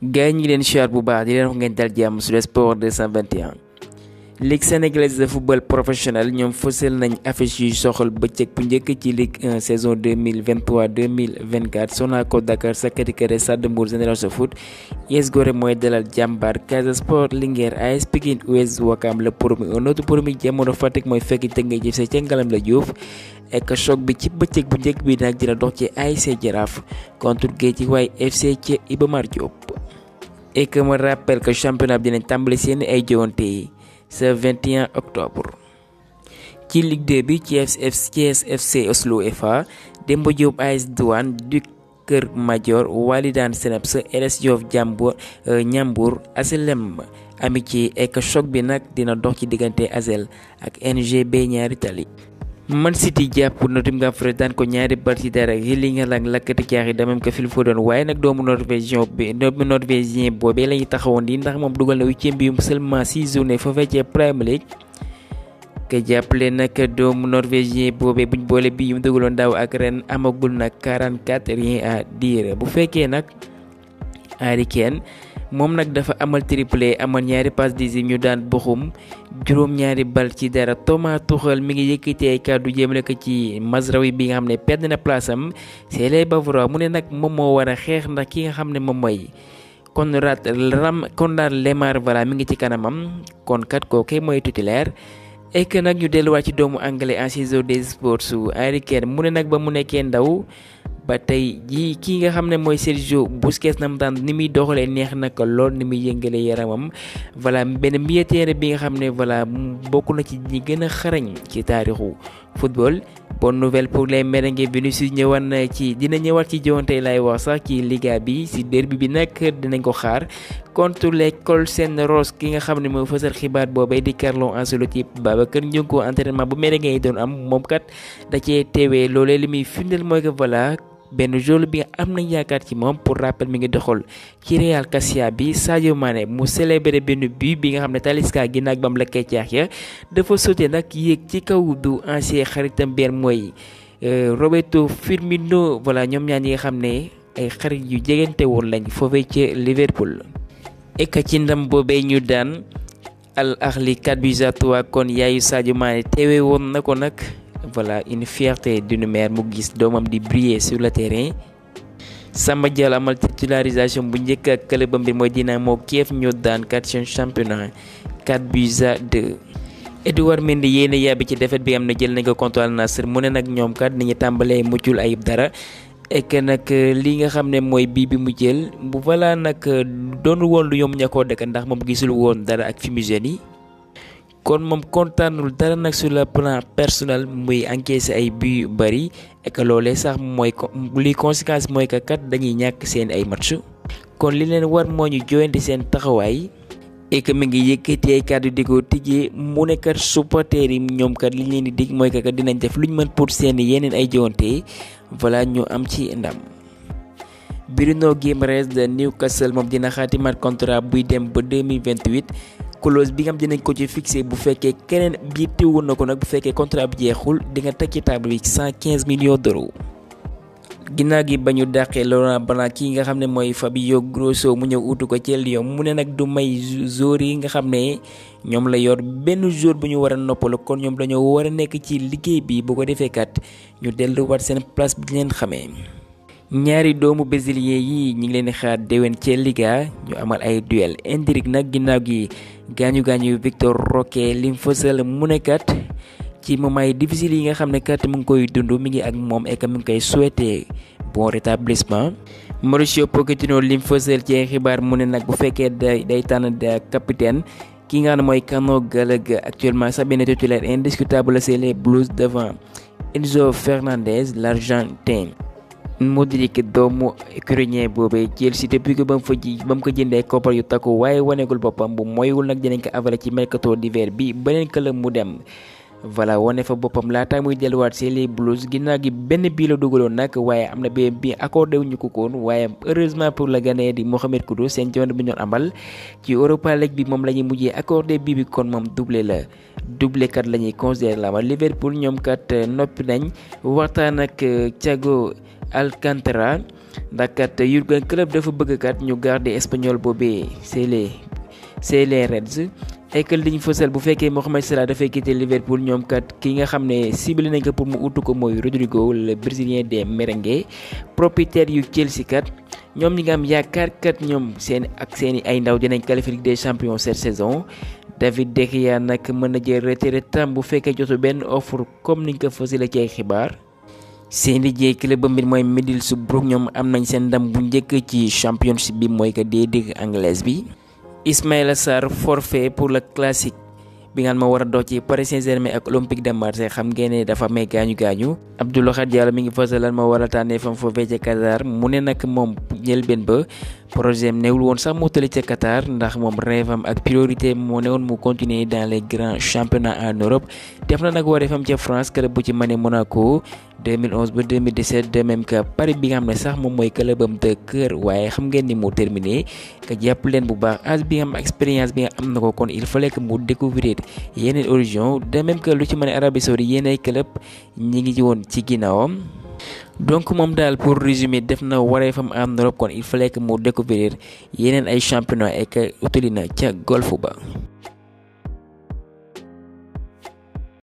gaay ñi ngi leen siyaar bu baax di leen wax ngeen dal jàmm sur Sport 221. Ligue sénégalaise de football professionnel ñoom fësal nañ affiche yu soxal bëccëg bu njëkk ci Ligue 1 saison 2023-2024 Sonacos Dakar Sacré-Cœur Stade de Mbour Génération Foot US Gorée mooy dalal Jàmbaar Casa Sport Linguère AS Pikine US Ouakam la promu un autre promu Jamono Fatick mooy fekk Teungueth FC ca Ngalandou Diouf ek choc bi ci bëccëg bu njëkk bi nag dina dox ci ASC Jaraaf contre Guédiawaye FC ci Iba Mar Diop. Et que me rappelle que championnat bi dinañ tàmbali seen ay jowante yi ce 21 octobre. ci Ligue 2 bi Thiès FC Oslo FA Demba Diop AS Douane Duc Kër Madior Walidane Seneps RS Yoff Ñambour HLM Amitié ek choc bi nag dina dox ci diggante ASEL ak NGB ñaari tali. Man City jàpp Nottingham Forest daan ko ñaari bal ci dara Hurling lakkati caaxi damam ko Phil Foden waaye nag doomu norvégien boobee lañuy taxawoon di ndax moom dugal na 8e bi seulement 6 journées foofee ci Premier League ke jàppale nag doomu norvégien boobee buñ boole bi mu dugaloon daaw ak ren amagul nag 44 rien à dire bu fekkee nag Harry Kane moom nag dafa amal triplé amal ñaari passe décisive ñu daan Bochum juróom-ñaari bal ci dara. Thomas Tuchel mi ngi yëkkati ay kàddu jëmale ko ci Mazraoui bi nga xam ne perd na place am c'est les Bavarois mu ne nag moom moo war a xeex ndax ki nga xam ne moom mooy Konrad Laimer voilà mi ngi ci kanamam kon kat kooku mooy titulaire. et que nag ñu delluwaat ci doomu anglais ancien joueur des sports su Harry Kane mu ne nag ba mu nekkee ndaw ba tey jii kii nga xam ne mooy Sergio Busquets na mu daan ni muy doxalee neex na ko lool ni muy yëngalee yaramam voilà benn milieu terrain bi nga xam ne voilà bokk na ci ñi gën a xarañ ci taarixu football. bonne nouvelle pour les merengues Vinicius dina ñëwaat ci jowante lay wax sax ci Liga bi ci derby bi nag dinañ ko xaar contre les Colchonero ki nga xam ne mooy fësal xibaar boobee di Carlo Ancelotti Babacar Njunko entraînement bu merengue yi doon am moom kat da cee teewee loolee li muy firndeel mooy que voilà benn joueur bi nga am nañ yaakaar ci moom. pour rappel mi ngi doxal ci Real Cassia bi Sadio Mané mu célébré benn but bi nga xam ne Talisca ginnaaw bam lakkee caax ya dafa sauté nag yéeg ci kaw du ancien xaritam benn mooy Roberto Firmino voilà ñoom ñaar ñi nga xam ne ay xarit yu jegante woon lañ foofee ci Liverpool. et que ci ndam boobee ñu daan Al Ahly 4-3 kon yaayu Sadio Mané teewee woon na ko nag. voilà une fierté d'une mère mu gis doomam di briller sur le terrain. Samba Diallo amal titularisation bu njëkk ak clubam bi mooy Dinamo Kiev ñu daan 4 championnat 4-2. Edouard Mendy yéena yàbbi ci défaite bi am na jël nañ ko contre Al Nassr mu ne nag ñoom kat nañu tàmbalee muccul ayib dara. et que nag li nga xam ne mooy bii bi mu jël bu voilà nag doon woon lu yomb ña koo dëkk ndax moom gisul woon dara ak fumigène yi. kon moom kontaanul dara nag sur le plan personnel muy encaissé ay buts yu bari et que loolee sax mooy li conséquence mooy que kat dañuy ñàkk seen ay match. kon li leen war moo ñu joyanti seen taxawaay. et que mi ngi yëkkati ay kàddu di ko tijjee mu ne kat supporters yi ñoom kat li leen di dig mooy que kat dinañ def luñ mën pour seen yeneen ay joyante voilà ñu am ci ndam. Bruno Guimaraes de Newcastle moom dina xaatimaat contrat buy dem ba 2028. clause bi nga xam dinañ ko ci fixé bu fekkee keneen bi teewoon na ko nag bu fekkee contrat bi jeexul di nga teg ci table bi 115 millions d'euros. ginnaaw gi ba ñu dàqee Laurent Blanc kii nga xam ne mooy Fabio Grosso mu ñëw utu ko ci Lyon mu ne nag du may joueurs yi nga xam ne ñoom la yor benn jour bu ñu war a noppalu kon ñoom dañoo war a nekk ci liggéey bi bu ko defee kat ñu delluwaat seen place bi leen xamee. ñaari doomu brésilien yi ñu ngi leen di xaar déwén ci Liga ñu amal ay duel Endrick nag ginnaaw gi gaañu Victor Roque lim fësal mu ne kat ci moment yi difficile yi nga xam ne kat mu ngi koy dund mi ngi ak moom et que mu ngi koy souhaiter bon rétablissement. Mauricio Pochettino lim fësal ci xibaar mu ne nag bu fekkee day tànn capitaine ki nga xam ne mooy Conor Gallagher actuellement sax benn titulaire indiscutable c'est les Blues devant Enzo Fernandez l'Argentin. Modric doomu ukrainien boobee Chelsea depuis que ba mu ko jëndee koppar yu takku waaye wanegul boppam bu moywul nag dinañ ko avalé ci mercato d'hiver bi beneen club mu dem voilà wane fa boppam laata muy delluwaat ci les Blues ginnaaw gi benn bii la dugaloon nag waaye am na bi accordé wuñu ko koon waaye heureusement pour le Ghanéen di Mohamed Kudus seen jamono bi ñu doon amal ci Europa League bi moom la ñuy mujjee accordé bii bi kon moom doublé kat la ñuy considéré la Liverpool ñoom kat noppi nañ waxtaan ak Thiago Alcantara ndax kat Jurgen Klopp dafa bëgg kat ñu garder espagnol boobee c'est les Reds. et que liñ fësal bu fekkee Mohamed Salah dafay quitter Liverpool ñoom kat ki nga xam ne ciblé nañ ko pour mu utu ko mooy Rodrigo le brésilien des merengues propriétaire yu Chelsea kat ñoom ñi nga am yaakaar kat ñoom seeni ay ndaw dinañ qualifier Ligue des champions cette saison. David De Gea nag mën na jël retraite tam bu fekkee jotu benn offre comme niñ ko fësale ci ay xibaar. seen liggéey club ba mbir mooy Middlesbrough ñoom am nañ seen ndam bu njëkk ci championship bi mooy que dee Ligue anglaise bi. Ismaïla Sarr forfait pour le classique bi nga xam ma war a dox ci Paris Saint-Germain ak Olympique de Marseille xam ngeen ne dafa may gaañu. Abdou Lahad Diallo mi ngi fësal lan ma war a tànnee fam foofee ca Qatar mu ne nag moom njëlbeen ba projet am newul woon sax mu tëli ca Qatar ndax moom rêve am ak priorité moo newoon mu continuer dans les grands championnats en Europe. def na nag wareefam ca France club bu ci mane Monaco 2011 ba 2017 de même que Paris bi nga xam ne sax moom mooy clubam de cœur waaye xam ngeen ni mu terminé que jàpp leen bu baax âge bi nga am expérience bi nga am na ko kon il fallait que mu découvrir yeneen horizon de même que lu ci mane Arabie Saoudite yeneen club ñi ngi ci woon ci ginnaawam. donc moom daal pour résumer def na wareefam en Europe kon il fallait que mu découvrir yeneen ay championnat et que utali na ca golf ba.